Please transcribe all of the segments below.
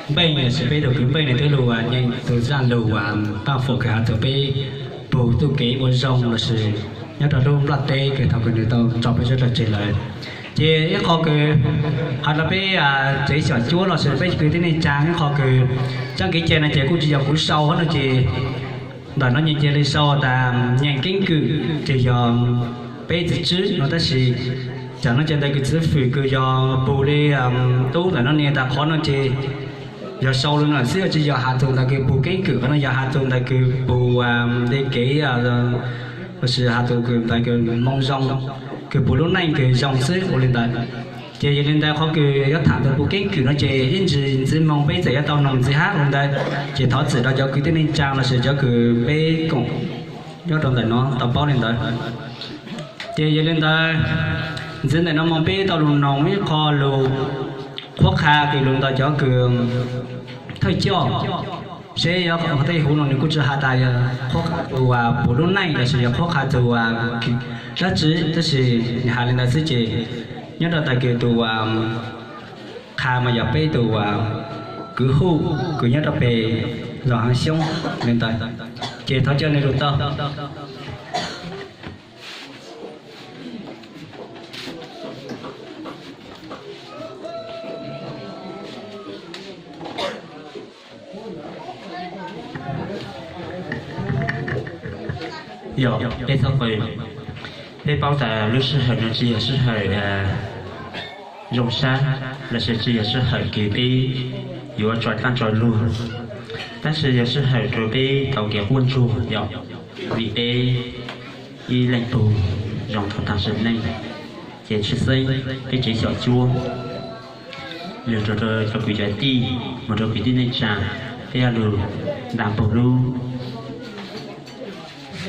Npeej, lossis peb tus kwv Npeej no twb lug nyeem tus zaj lug uas Paj Fum kws has txug peb pug txuj kev ua zoo lossis nyob rau lub nplaj teb kws thaum kws nws tau tso peb sawv daws tseg lawm. Ces ib qho kws has rau peb tsev xyom cuab lossis peb kwv tij neej tsaa ib qho kws tsaab kev cai no ces kuj tsis yog kuv sau hab no ces ntawm no nyeem ces li sau tas nyeem keeb kwm ces yog peb txiv tswb no tab sis tam no ces ntawm kws txiv fwm kws yog pug li tub ntawm no ne tas qhov no ces yog sau lug no xwb, tsis yog has txug ntawm kws pug keeb kwm, qhov no yog has txug ntawm kws pug li kev lossis has txug kws ntawm kws moo zoo, kws pug lub neej kws zoo xwb ua li ntawd. Ces yog li ntawd qhov kws yuav tham txug pug keeb kwm no ces ib ntsis ntxiv moo peb txawm yuav tau noog ntxiv hab ua li ntawd. Ces thov txim rau cov kwv tij neej tsaa lossis cov kws peb koom nyob rau ntawm no tau paub li ntawd. Ces yog li ntawd ntxiv ntawm no moo peb tau lug noog ib qho lug qhuab qha kws lug ntawm cov kws thawj coj, seb yog tej huv no nws kuj tsis has tas yog qhuab qha tug uas pug lub neej lossis yog qhuab qha tug uas dab tsi, tab sis nws has li ntawd xwb ces nyob rau tag kws tus uas qha mas yog peb tus uas kwv Huj kws nyob rau pem zos Haav Xyoob li ntawd. Ces thov caw nws lug tau. Yog peb txhob qw, peb paub tas lub sij hawm no tsis yog sij hawm zoo sab lossis tsis yog sij hawm kws peb yuav tso taab tso luag, tab sis yog sij hawm rua peb tau kev quaj ntsuag yom, vim peb ib leej tug zoo thaum tag sim neej. Ces tshwj xeeb peb tsev xyom cuab, lug rua rau cov kwv cov tij, moog rau kwv tij neej tsaa, peb yuav lug ntaag puag lub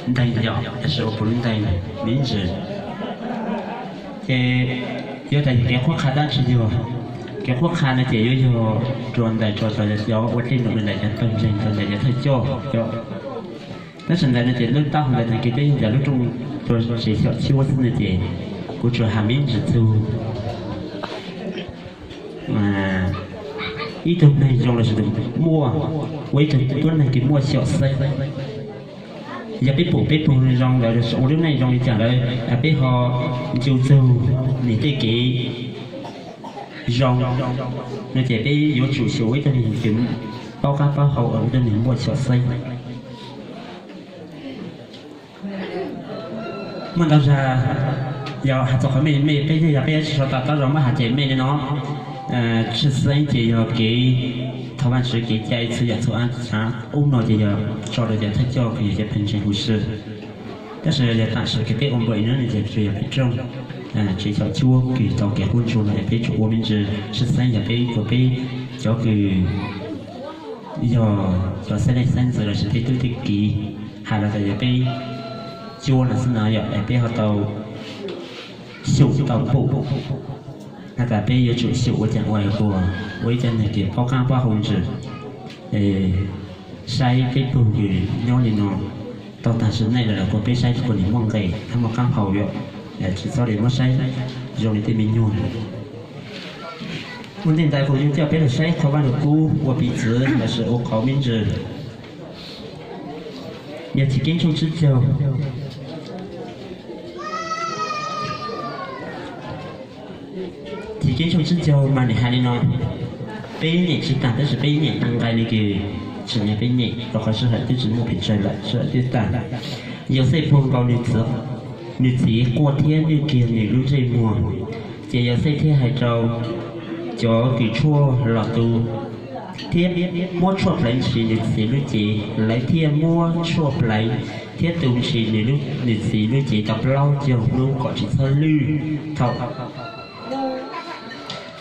nteeg yom, yog ua puag lub nteeg me ntsis. Ces yuav tas yog kev qhuab qha dab tsi yog, kev qhuab qha no ces yuav yog rua ntawm rua cov ua dlej num rua ntawm cov tawg ntseeg rua ntawm cov thawj coj yom. Tab sis ntawm no ces lub taub hau ntawm no ces twb yog ntawm lub rooj rua tsev xyom cuab xwb no ces kuv tsuas has me ntsis txug ib tug neeg zoo lossis muaj, ua ib tug tuab neeg kws muaj xyom xeeb. Yog peb pum peb pug zoo lawm ua lub neej zoo li cas lawm, peb ho ncu txug nwg tej kev zoo no ces peb yuav tsum xyuas ua ib tug neeg kws paub qab paub hau, ua ib tug neeg muaj xyom xeeb. Muaj ntau zag yog has txog qhov mej, mej peb yog peb tsis so tau taub zoo muab has ces mej li no. Tshwj xeeb ces yog kev thov Vaajtswv kev cai txhua yam txhua ub no ces yog tso rau cov thawj coj kws yog cov pheej ntseeg huv si. Tab sis yog tam sim kws peb ua npaum no ces tsuas yog peb rooj tsev xyom cuab kws tau kev qub ntsuag no es peb tsuas ua me ntsis tshwj xeeb yog peb ua peb cov kws yog cov xeeb leej xeeb ntxwv lossis tej tub tej kiv hais los tas yog peb cuab no xwb no yom, es peb ho tau xyum tau pum no tas peb yuav tsum xyum ua caag ua kuas ua ib co neeg kws paub qaab paub hau ntsis, saib peb pug kws nyob li no tau tag sim neej lawm los kuas peb saib kuas nwg muaj nqis hab muaj qaab hau yom, tsis txhob li muab saib zoo li tej me nyuam. Ua ntej ntawd kuv yuav coj peb lug saib qhov Vaaj Lug Kub ua piv txwv lossis ua qhov me ntsis. Yog Chiv Keeb tshooj tsib caug, Chiv Keeb tshooj tsib caug mas nwg has li no: Peb nyeem tsis taag tab sis peb nyeem tau nqe le kws tsim nyog peb nyeem rau qhov sij hawm twb tsis muaj pes tsawg lawm, sij hawm twb taag. Yauxej puag nkaus nwg txiv quaj thiab nwj kiag nwg lub ntsej muag. Ces Yauxej thiaj hais rau cov kws tshuaj los tu thiab muab tshuaj plawv ntshis nwg txiv lub cev. Lawv thiaj muab tshuaj plawv thiab tu ntshis nwg txiv lub cev tau plaub caug hnub kom tsis txhob lwj. Thaum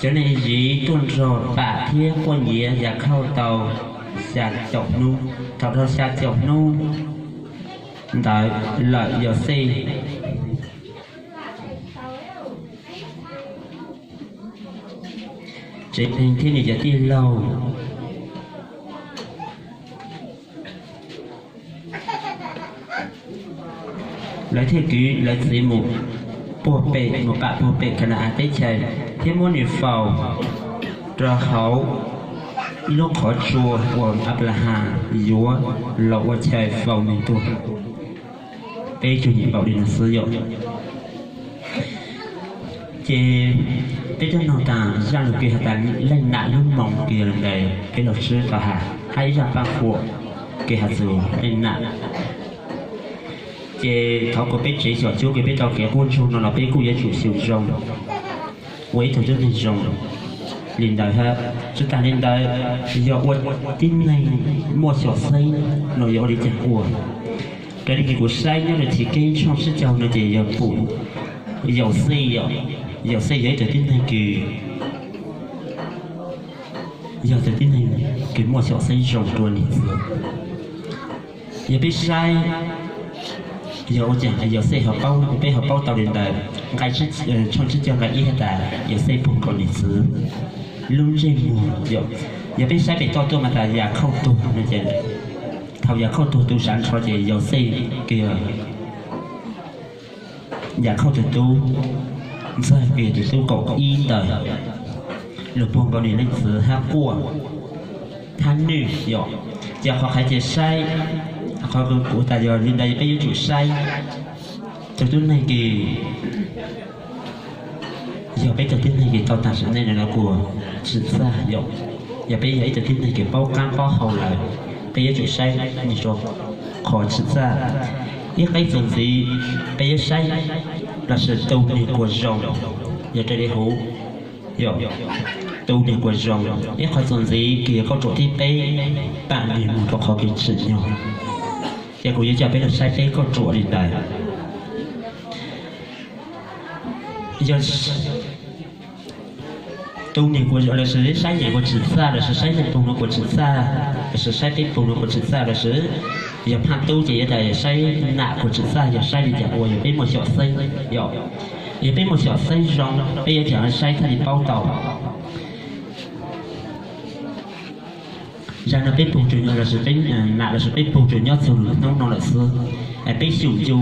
cov neeg ziv tuaj nrog pam thiab quaj nyiav yav khauj tau xya caum hnub, thaum dhau xya caum hnub ntawd lawm Yauxej tsev neeg thiab nwg cov tij laug lawv thiaj kwv lawv txiv mus puag pem, mus pam puag pem Ka na-as teb chaws thiab muab nws faus rau hauv ib lub qhov tsua uas Anplahas yuav los ua chaw faus nws tuag. Peb cuag nyem npaum li no xwb yom. Ces peb twb nug tas zaj lus kws has tas leej nam lub moo kws yog li ntawd, peb los swb tau has hab ib zaj paj huam kws has txug leej nam. Ces thov kom peb tsev xyom cuab kws peb tau kev quaj ntsuag no los peb kuj yuav tsum xyum zoo ua ib tug tib neeg zoo li ntawd hab. Tsis tas li ntawd, yog ua tib neeg muaj xyom xeeb los yog ua li cas ua? Raws li kws kuv saib nyob rau Chivkeeb tshooj tsib caug no ces yog pum Yauxej, Yauxej yog ib tug tib neeg kws yog tug tib neeg kws muaj xyom xeeb zoo rua niam txiv. Yog peb saib, yog ua cas Yauxej ho paub, peb ho paub tau li ntawd? Nqai tshooj tsib caug nqai ib has tas Yauxej puag nkaus niam txiv lub ntsej muag yom. Yog peb saib pem toj tuaj mas tas Yakhauj tuag no ces thaum Yakhauj tuag tu sav nrho ces Yauxej kws yog Yakhauj tug tub ntxawg kws yog tug tub kaum ib ntawd los puag nkaus nws leej txiv hab quaj hab nwj yom. Ces qhov qhaiv ces saib, qhov kuv tas yog li ntawd peb yuav tsum saib tug tib neeg kws yog peb tug tib neeg kws tau tag sim neej no los kuas tsim txaj yom. Yog peb yog ib tug tib neeg kws paub qaab paub hau lawm, peb yuav tsum saib nwg rua qhov tsim txaj. Ib qib txuas ntxiv peb yuav saib lossis tu nwg kuas zoo, yog raws li huv, yog tu nwg kuas zoo. Ib qhov txuas ntxiv kws yog kauj ruam thib peb, pam nwg moog rua qhov kws tsim nyog. Ces kuv yuav coj peb lug saib peb kauj ruam li ntawd. Yog tu nwg kuas zoo lossis saib nwg kuas tsim txaj lossis saib nwg puag nwg kuas tsim txaj lossis saib peb puag nwg kuas tsim txaj lossis yog phaj tub ces yuav tas saib nam kuas tsim txaj, yog saib li cas ua? Yog peb muaj xyom xeeb, yog peb muaj xyom xeeb zoo peb yuav tsum saib thiaj li paub tau. Zag no peb puag tsuas nyob lossis peb, nam lossis peb puag tsuas nyob txug hnub no lawm xwb. Peb xyum ncu,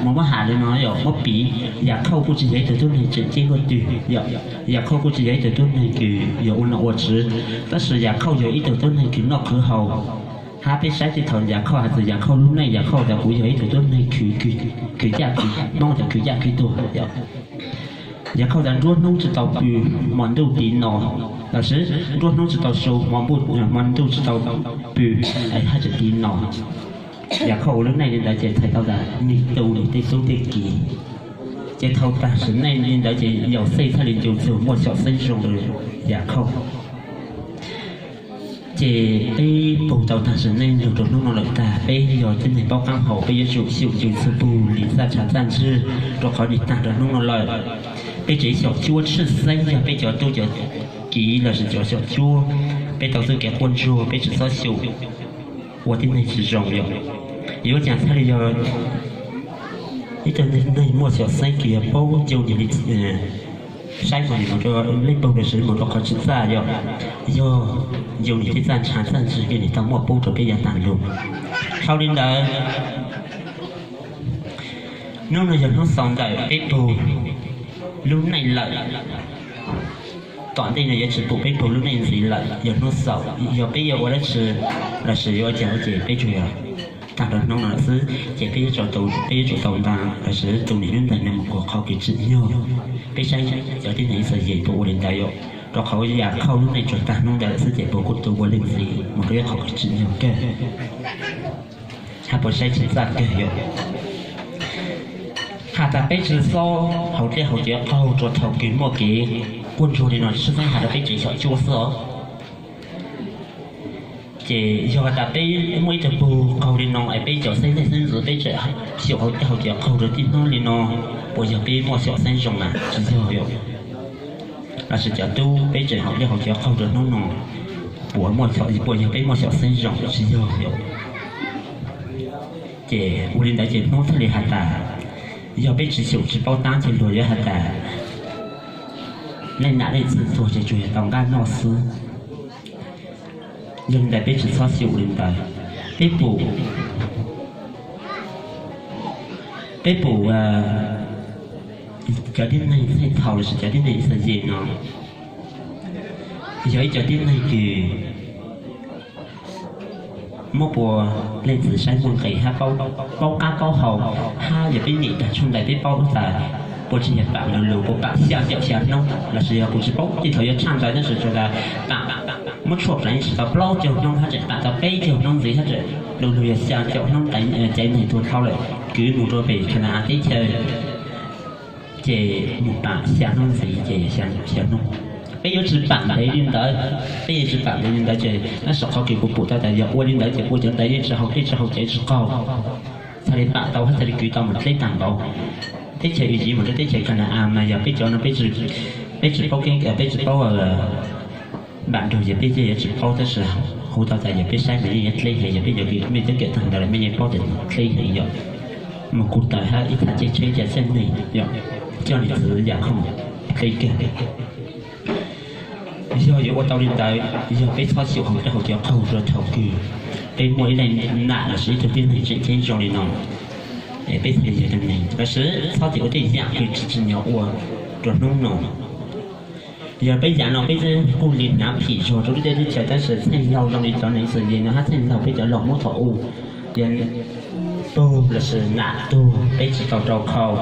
mus muab has li no yog muab piv, Yakhauj kuj tsis yog ib tug tub neeg tseem ceeb luaj twg yom. Yakhauj kuj tsis yog ib tug tub neeg kws yog ua nom ua tswv, tab sis Yakhauj yog ib tug tub neeg kws noj khwv haus. Hab peb saib tej thaum Yakhauj has txug Yakhauj lub neej, Yakhauj tas kuv yog ib tug tub neeg khwv, khwv caj khwv, Moob tas khwv caj khwv tuag. Yakhauj tas nruab hnub tsis tau pw, hmo ntuj tiv no, lossis nruab hnub tsis tau su, hmo ntuj tsis tau pw, haj tseem tiv no. Yakhauj ua lub neej li ntawd ces txhais tau tas nwg tu nwg tej tub tej kiv. Ces thaum tag sim neej li ntawd ces Yauxej thiaj li ncu txug muaj xyom xeeb zoo rua Yakhauj. Ces peb puag tau tag sim neej lug rua hnub no lawm tag, peb yog tib neeg paub qaab hau, peb yuav tsum xyum ncu txug puag nwg txaj tshav txaj ntswg, rua qhov nwg tag rua hnub no lawm. Peb tsev xyom cuab tshwj xeeb yog peb cov tub cov kiv lossis cov xyom cuab, peb tau txuj kev quaj ntsuag, peb tsis txhob xyum ua tib neeg tsis zoo yom. Yuav ua cas thiaj li yog ib tug neeg muaj xyom xeeb kws yog paub ncu nwg li, saib nwg mus rua leej puag lossis mus rua qhov tsim txaj yom. Yog ncu nwg tej txaj tshav txaj ntswg ces nwg tau muaj paub rua peb yav taag lug. Dhau li ntawd, hnub no yog hnub xaus ntawm peb puag lub neej lawm. Tom ntej no yuav tsis pum peb puag lub neej ntxiv lawm, yog hnub xaus, yog peb yuav ua dab tsi lossis yuav ua cas ua ces peb tsuas yog tag rua hnub no xwb, ces peb yuav tsum tau ntaag lossis tu nwg lub ntees no mus kuas qhov kws tsim nyog. Peb saib cov tib neeg Yixalayees puas ua li ntawd yom, rua qhov Yakhauj lub neej tsuas tag hnub ntawd lawm xwb ces puas kuj tu ua leej ntxiv mus rua ib qhov kws tsim nyog kawg, hab puas saib tsim txaj kawg yom. Has tas peb tsis txhob haus dlej haus cawv qaug rua thaum kws muaj kev quaj ntsuag li no, tsis txhob has rua peb tsev xyom cuab xwb os. Ces yog has tas peb muaj ib tug puag qaug li no es peb cov xeeb leej xeeb ntxwv peb tseem xyaum haus dlej haus cawv qaug rua tib hnub li no, puas yog peb muaj xyom xeeb zoo na? Tsis yog yom. Lossis cov tub peb tseem haus dlej haus cawv qaug rua hnub no, puas, puas yog peb muaj xyom xeeb zoo? Tsis yog yom. Ces ua li ntawd ces hnub thiaj li has tas, yog peb tsis xyaum tsis paub taab ces luag yuav has tas leej nam leej txiv tuag ces tsuas yog tau nqaj noj xwb. Yog li ntawd peb tsis txhob xyaum li ntawd. Peb pum, peb pum cov tib neeg txheej thaum lossis cov tib neeg Yixalayees no yog ib cov tib neeg kws Muab pua leej txiv saib muaj nqis hab paub qab paub hau, hab yog peb nyeem tag tshooj ntawd peb paub tas puas tsis yog pam lug lug, puas pam xya caum xya hnub, lossis yog kuv tsis paub tej thaum yuav tshaj ntawd tab sis tsuas tas pam muab tshuaj pleev tsis tau plaub caug hnub hab tseem pam tau peb caug hnub ntxiv hab tseem lug lug yog xya caum hnub caiv neeg tuag dhau lawm, kwv mus rau pem Kanaa teb chaws, ces mus pam xya hnub ntxiv ces xya hnub. Peb yuav tsis pam ntev li ntawd, peb yuav tsis pam ntev li ntawd ces tab sis qhov kws kuv pum tau tas yog ua li ntawd ces ua cov ntawd yeej tsis haum dlej tsis haum cawv tsis qaug, txhaj li pam tau hab txhaj li kwv tau mus dleb tag npaum. Teb chaws Iziv mus rau teb chaws Kanaa mas yog peb cov no peb tsis paub keeb, peb tsis paub npam nrug ces peb yeej yuav tsis paub tab sis hu tau tas yog peb saib mas yeej yuav dleb heev, yog peb cov kws mej coob kawm tag ntawd lawm mej yeej paub tas dleb heev yom. Mus kuv taws hab ib txha tsev tsheb ca xeeb neeg yom, coj niam txiv Yakhauj dleb kawg. Yog yuav ua tau li ntawd yog peb txhob xyaum hauv rab hauv cov qaug rua thaum kws peb muaj ib leej nam lossis ib tug tib neeg tseem ceeb zoo li no, peb thiaj li yog tug neeg, lossis txhob tim ua tej yam kws tsis tsim nyog ua rua hnub no. Yog peb yam no peb kuj li hnav phim zog rua lub teb lub chaw tab sis txheej laug zoo li cov neeg Xwm Yis no hab txheej laug peb cov laug Moob thaum u, yog tug lossis nam tug peb tsis tau rau khau,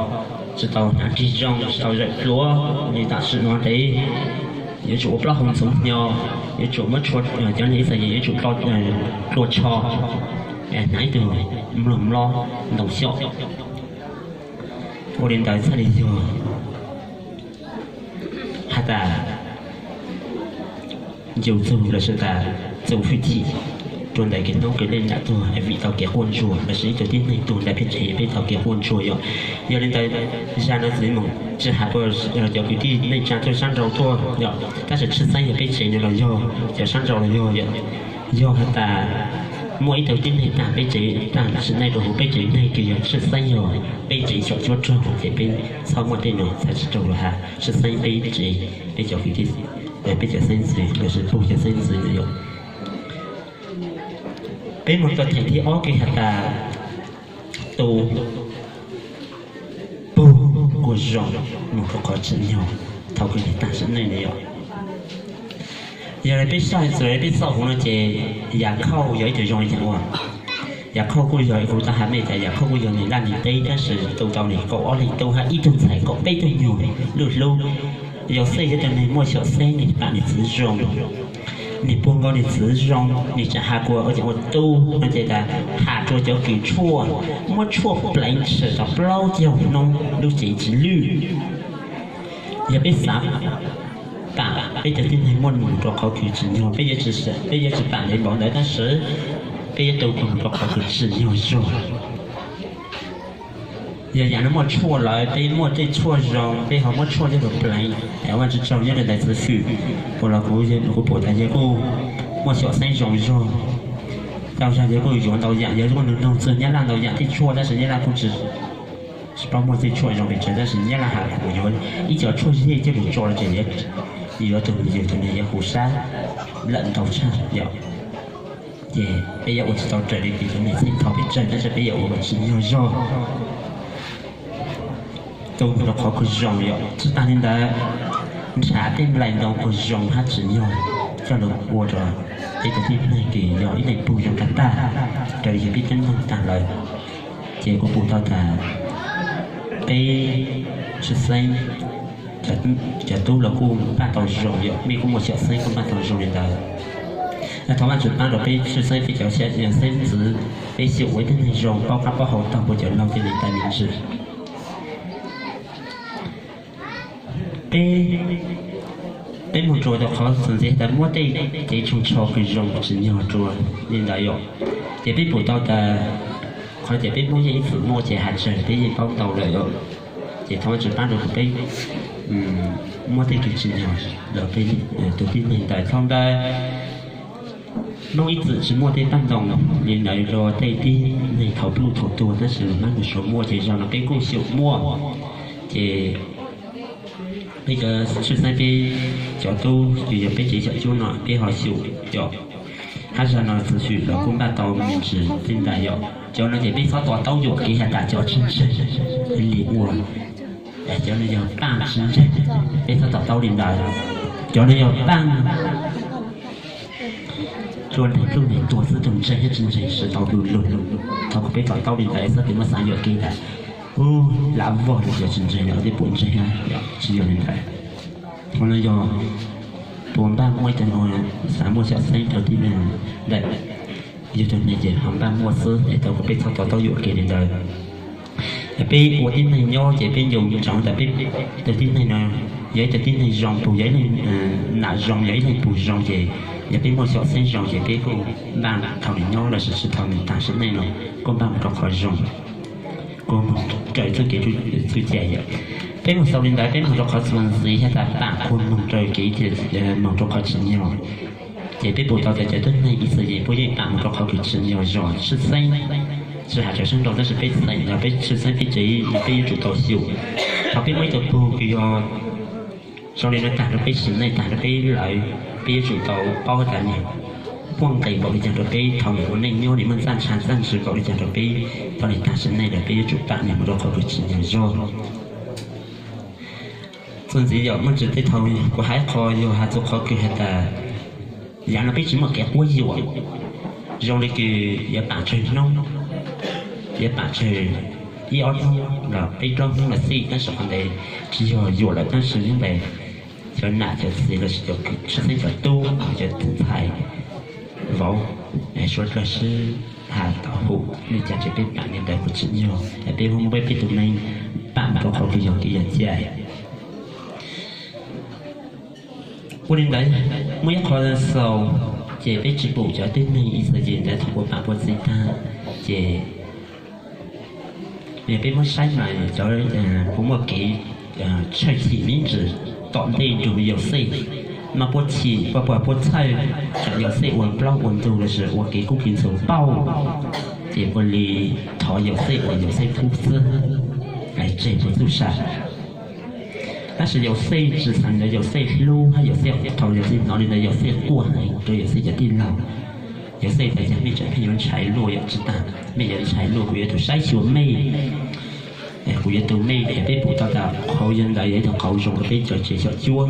tsis tau hnav rig zoo, tsis tau zawm dluav li tam sim no tes, yuav tsum ua plaub hau ntxoov hnyo, yuav tsum muab, cov neeg Xwm Yis yuav tsum dlua tsho, hnav ib tug mloog mlob ntoo xyom. Ua li ntawd txhaj li yog has tas yus txug lossis tas txus hwj chim rua ntawm kev hnub kws leej nam tuag vim tau kev quaj ntsuag lossis ib tug tib neeg tuag ntawd peb tsev peb tau kev quaj ntsuag yom. Yog li ntawd zag no txiv moog tsis has rua cov kwv tij neej tsaa tuaj sab nrau tuaj yom, tab sis tshwj xeeb yog peb tsev no los yog cov sab nrau los yog, yog has tas muaj ib tug tib neeg tag peb tsev, tag sim neej rua huv peb tsev neeg kws yog tshwj xeeb yog peb tsev xyom cuab raug ces peb txhob muaj tej no txhaj tsis raug lug has, tshwj xeeb peb tsev, peb cov kwv tij, peb cov xeeb ntxwv lossis puj cov xeeb ntxwv no yom. Peb moog rua theem thib ob kws has tas tu puj kuas zoo moog rua qhov tsim nyog thaum kws tag sim neej no yom. Yog li peb saib txug peb txoj huv no ces Yakhauj yog ib tug zoo li cas ua? Yakhauj kuj yog, kuv tau has mej tas Yakhauj kuj yog neeg laj neeg teb tab sis tu tau neeg kaum ob leeg tub hab ib tug ntxhais kaum peb tug nyuag luj hlub. Yauxej yog tug neeg muaj xyom xeeb, nwg pam nwg txiv zoo, nwg puag nkaus nwg txiv zoo, nwg tseem has kuas ua cas ua tub no ces tas has rua cov kws tshuaj, muab tshuaj pleev tshwm tau plaub caug hnub lub cev tsis lwj. Yog peb xav pam peb cov tib neeg muaj num rua qhov kws tsim nyog, peb yuav tsis pam ntev npaum ntawd tab sis peb yuav tu num rua qhov kws tsim nyog zog. Yog yam no muaj tshuaj lawm, peb muaj tej tshuaj zoo peb ho muab tshuaj coj lug pleev. Vaaj tsaug nyob rua ntawm txiv Fwm, kuv los kuv pum tas yawg kuj muaj xyom xeeb zoo zog. Tau zag yawg kuj yuav ntau yam, yawg kuj nug noog txug Nyab Laj ntau yam tej tshuaj tab sis Nyab Laj kuj tsis paub muaj tej tshuaj zoo pes tsawg tab sis Nyab Laj has kuas yuav ib co tshuaj zej coj lug tso los tseem yuav tug yawg tug neeg yuav huv sab lawm ntau tshaj yom. Ces peb yuav ua tsis tau raws li peb cov neeg txheej thaum peb tseem, tab sis peb yuav ua tsim nyog zog, tu rua qhov kws zoo yom. Tsis tag li ntawd, nrhav tej nplaim ntoo kws zoo hab tsim nyog coj lug ua rua peb cov tib neeg kws yog ib leeg puj zoo tag tag raws li yawg peb coob leej tag lawm. Ces kuv pum tau tas peb tshwj xeeb cov tub los kuj npaj tau zoo yom, mej kuj muaj xyom xeeb kuj npaj tau zoo li ntawd. Thov Vaajtswv paab rua peb tshwj xeeb peb cov xeeb ntxwv, peb xyaum ua ib tug neeg zoo paub qab paub hau taug puab cov laug tej neeg tas me ntsis. Peb, peb moog rua tau qhov txuas ntxiv tas muab tej cev tshooj tsho kws zoo tsim nyog rua li ntawd yom. Ces peb pum tau tas qhov tias peb Hmoob yeej ib txwm muaj ces has tsawg peb yeej paub ntau lawm yom. Ces thov Vaajtswv paab rua kuas peb muab tej kws tsim nyog rua peb tug tib neeg ntawd thaum ntawd. Hmoob ib txwm tsis muaj tej paj ntoo li ntawd rua tej tib neeg thaum pluj thaum tuag tab sis lug mab lug suav muaj ces zaum no peb kuj xyaum muaj. Ces peb cov tshwj xeeb peb cov tub kws yog peb cev xyom cuab no peb ho xyaum yom. Hab zaum no txwv xwm los kuj npaj tau me ntsis tej ntawd yom. Cov no ces peb txhob to taub yuam kev has tas cov tsis ntseeg li ua. Cov no yog paaj tsis ntseeg, peb txhob to taub li ntawd. Cov no yog paaj Tuaj nteeg pluj nteeg tuag xwb, tus ntseeg thiab tsis ntseeg sib tau du lug. Thaum kuv peb to taub li ntawd xwb, peb muab xav yuam kev tas, ub, lam vog li, yog tsis ntseeg los tej puas ntseeg, tsis yog li ntawd. Qhov no yog puas npaj muaj ib cov no xav muaj xyom xeeb rau tib neeg ntawm yus tus neeg ces ho npaj muaj xwb, es thaum kuv peb txhob to taub yuam kev li ntawd. Peb ua tib neeg nyob ces peb nco ntsoov tas peb tus tib neeg no yog ib tug tib neeg zoo, puag yog ib leeg nam zoo, yog ib leeg puag zoo ces yog peb muaj xyom xeeb zoo ces peb kuj npaj thaum nws nyob lossis tsis thaum nws tag sim neej no kuj npaj mus rau qhov zoo, kuj mus raws txuj kev txuj cai yom. Peb mus xaus li ntawd, peb mus rau qhov txuas ntxiv thiab tas pam kuag moog raws kev, moog rau qhov tsim nyog. Ces peb pum tau tas cov tib neeg Ixayees puab yeej pam mus rau qhov kws tsim nyog zog tshwj xeeb, tsis has cov sab nraud tab sis peb xeem los peb tshwj xeeb peb tsev peb yuav tsum tau xyum. Thaum peb muaj ib tug puag kws yog zoo li no tag rau peb sim neej, tag rau peb lawm, peb yuav tsum tau paub tas nws muaj nqis npaum li cas rau peb, thaum nws ua neej nyob nws muaj txaj ntsha txaj ntsws npaum li cas rau peb, thaum nws tag sim neej lawm peb yuav tsum pam nws mus rau qhov kws tsim nyog zog. Txuas ntxiv yog muaj tsis tej thaum kuv hais qhov yog has txug qhov kws has tas yav no peb tsis muaj kev quab yuam, zoo li kws yuav pam tsawg hnub, yuav pam tsawg ib ob hnub los peb plaub hnub los xij, tab sis qhov ntawd tsis yog yuam lawm tab sis yog ntawd cov nam cov txiv lossis cov tshwj xeeb cov tub cov ntxhais vauv, suav dlawg sib has tau hum li cas ces peb pam li ntawd kuj tsim nyog, peb muab peb tus neej pam rau qhov kws yog kev yog cai. Ua li ntawd, muaj ib qho xaus, ces peb tsis pum cov tib neeg Ixayees ntawd thaum puab pam puab txi tag, ces peb muab saib mas cov puab muaj kev tshawj chim me ntsis tom ntej nrug Yauxej, mas puab chim puab puab txhawj tsam Yauxej ua plaub ua ntug lossis ua kev kub kev ntxhov pauj, ces puab li thov Yauxej uas Yauxej pub xwb, tseg puab txuj sa. Tab sis Yauxej tsis xav ntawd, Yauxej hlub hab Yauxej thaum Yauxej hnov li ntawd Yauxej quaj heev rau Yauxej cov tij laug. Yauxej tas yog mej tseem pheej yuav ntshai luaj yom, tsis tas mej yuav ntshai luaj, kuv yuav tus saib xyuas mej, kuv yuav tu mej. Es peb pum tau tas qhov yog ntawd yog ib tug qauv zoo rau peb cov tsev xyom cuab.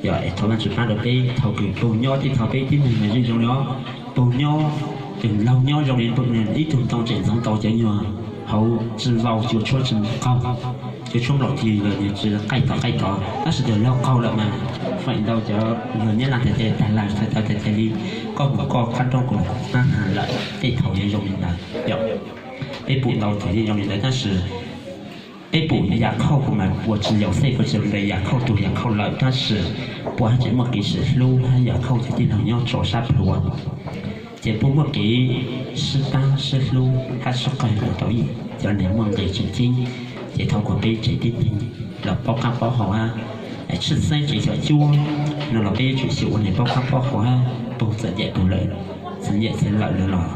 Yog es thov Vaajtswv pab rau peb thaum kws puag nyob thiab thaum peb tib neeg mas yeej zoo li os, puag nyob, kws laug nyob zoo li ib tug ntoo tseem ntxoov tau cov nyuag hauv tsi vau cua tshuab tsi qaug, cua tshuab nplaum tig los nws tsi qaij tod qaij tod, tab sis cov laug qaug lawm mas feem ntau cov nyuag nyab laj tag ces tag lawm, tag tag li koj mus koj qab nroj kuv qab has lawm, tej thaum yog zoo li ntawd yom. Peb pum ntau thaum yeej zoo li ntawd tab sis peb pum Yakhauj kuv mas ua tsi Yauxej kuj tsi ua li ntawd, Yakhauj tuag Yakhauj lawm tab sis puab hab tseem muaj kev sim hlub hab Yakhauj cov tij laug nyob tso sab plhuav. Ces puab muaj kev sib pab sib hlub hab sib qawg los tau ib cov neeg muaj nqis tseem ceeb. Ces thov kom peb tsev tib neeg los paub qab paub hau hab tshwj xeeb tsev xyom cuab no los peb yuav tsum xyum ua neeg paub qab paub hau hab puag txawm ncaim puag lawm, txawm ncaim txawm lawm lawm los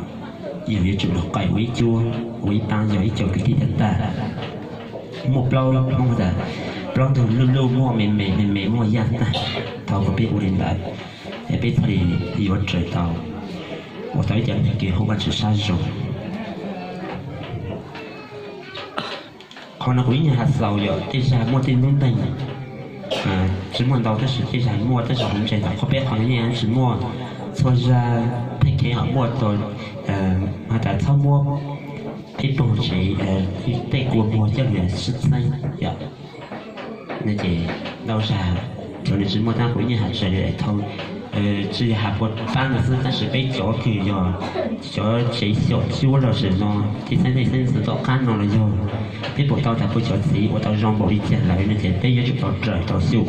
yus yuav tsum lug qawm ua ib cuab ua ib paab yog ib co kwv tij tag tag. Muaj plaub, Hmoob tas plaub ntug luj luj muaj me me, me me muaj yaj tag. Thov kom peb ua li ntawd, es peb thiaj li yuav raws tau ua tau ib cov neeg kws hu Vaajtswv sab zoo. Qhov no kuv ib nyuag has xaus yog tej zag muaj tej lub nteeg tsis muaj ntau tab sis tej zag muaj, tab sis kuv ntseeg tas qhov peb qhov no yeej tsis muaj. Txhua zag pheej kheev hom muaj tau, has tas txhob muab peb pug tsev tej kua muag coj lug sib txeeb yom. No ces ntau zag cov nws tsis muaj tab kuv yeej has tsaws li thau, tsis yog has puas pab ntawd xwb tab sis peb cov kws yog cov tsev xyom cuab los sis no tib xeeb tej xeeb ntxwv tom qab no los yog peb pum tau tas puab cov txiv ua tau zoo npaum li cas lawm no ces peb yuav tsum tau raws tau xyum.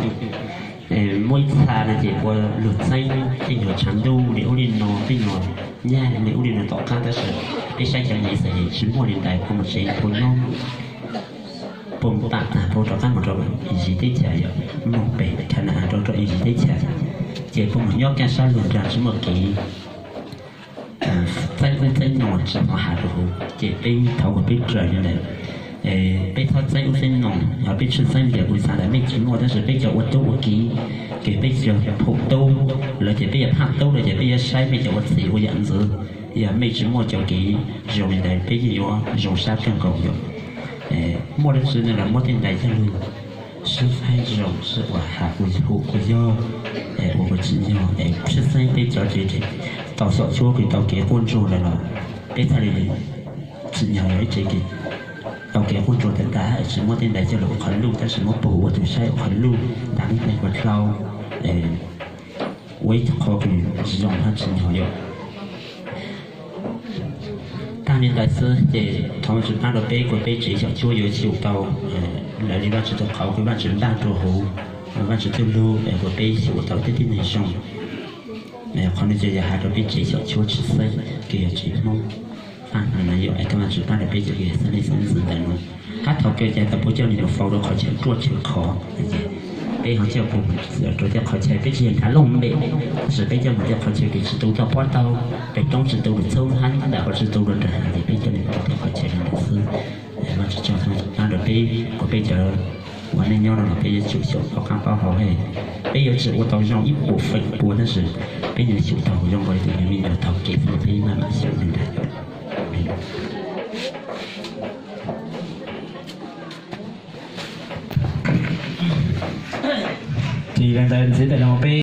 Muaj ib txha no ces ua lug txeeb tej nyuag tshav ntuj li ub li no, tej nyuag nyaj li ub li no tom qab tab sis peb saib cov neeg Yixalayees tsis muaj li ntawd, puab mus tsev puab nyob, puab mus pam tag puab rov qab mus rau Iziv teb chaws yom, mus pem Kana-as rau rau Iziv teb chaws, ces puab mus nyob kaj sab lug nrag tsis muaj kev txeeb ub txeeb no tsis hnov has rau huv, ces peb thov kom peb raws li ntawd. Peb txhob txeeb ub txeeb no, yog peb tshwj xeeb li cas kuv xav tas mej tsis muaj tab sis peb cov ua tub ua kiv, ces peb cov phum tub lawm ces peb yuav phaj tub lawm ces peb yuav saib mej cov ua txiv ua yam ntxwv, yog mej tsis muaj cov kev zoo li ntawd peb yeej yuav zoo sab kawg nkaus yom. Muaj dab tsi no los muab tej ntawd coj lug sib faib zoo sib ua has kuv hu kuv yog, es ua kuv tsim nyog es tshwj xeeb peb cov ces tau xyom cuab kws tau kev quaj ntsuag lawm los peb thiaj li tsim nyog yog ib tsev kws tau kev quaj ntsuag tag tag es tsis muab tej ntawd coj los ua qhov luj tab sis muab pug ua tus saib ua qhov luj tag lub neej ua dlhau, ua ib qho kws zoo hab tsim nyog yom. Tag li ntawd xwb ces thov Vajtswv pab rau peb kuas peb tsev xyom cuab yuav xyum tau lawv li Vajtswv tus qauv kws Vajtswv npaj rua huv, Vajtswv txuj lug es kuas peb xyum tau tej tib neeg zoo. Qhov no ces yog has rau peb tsev xyom cuab tshwj xeeb kws yog tsev Hmoob. Pab no no yog es thov Vajtswv pab rau peb cov kws xeeb leej xeeb ntxwv ntawm no. Hab thaum kawg ces tau puab coj li mus faus rau qhov chaw ruaj chaw khov, peb ho coj mus rau tej qhov chaw peb tsis yog nrhav looj mem, tab sis peb coj mus tej qhov chaw kws tsis tu tau pob tau, pem roob tsis tu lug txhub hab ntawm qhov tsis tu lug nrag ces peb coj li mus rau tej qhov chaw li ntawd xwb. Vajtswv tso thov Vajtswv pab rau peb kuas peb cov ua neej nyob no los peb yuav tsum xyaum paub qaab paub hau, peb yuav tsis ua tau zoo ib puas feem pua tab sis peb yuav xyaum tau zoo nkaus li tus me nyuam yaus taug kev xwb peb maj mam xyaum li ntawd. Ces le ntawd ntxiv tawm no peb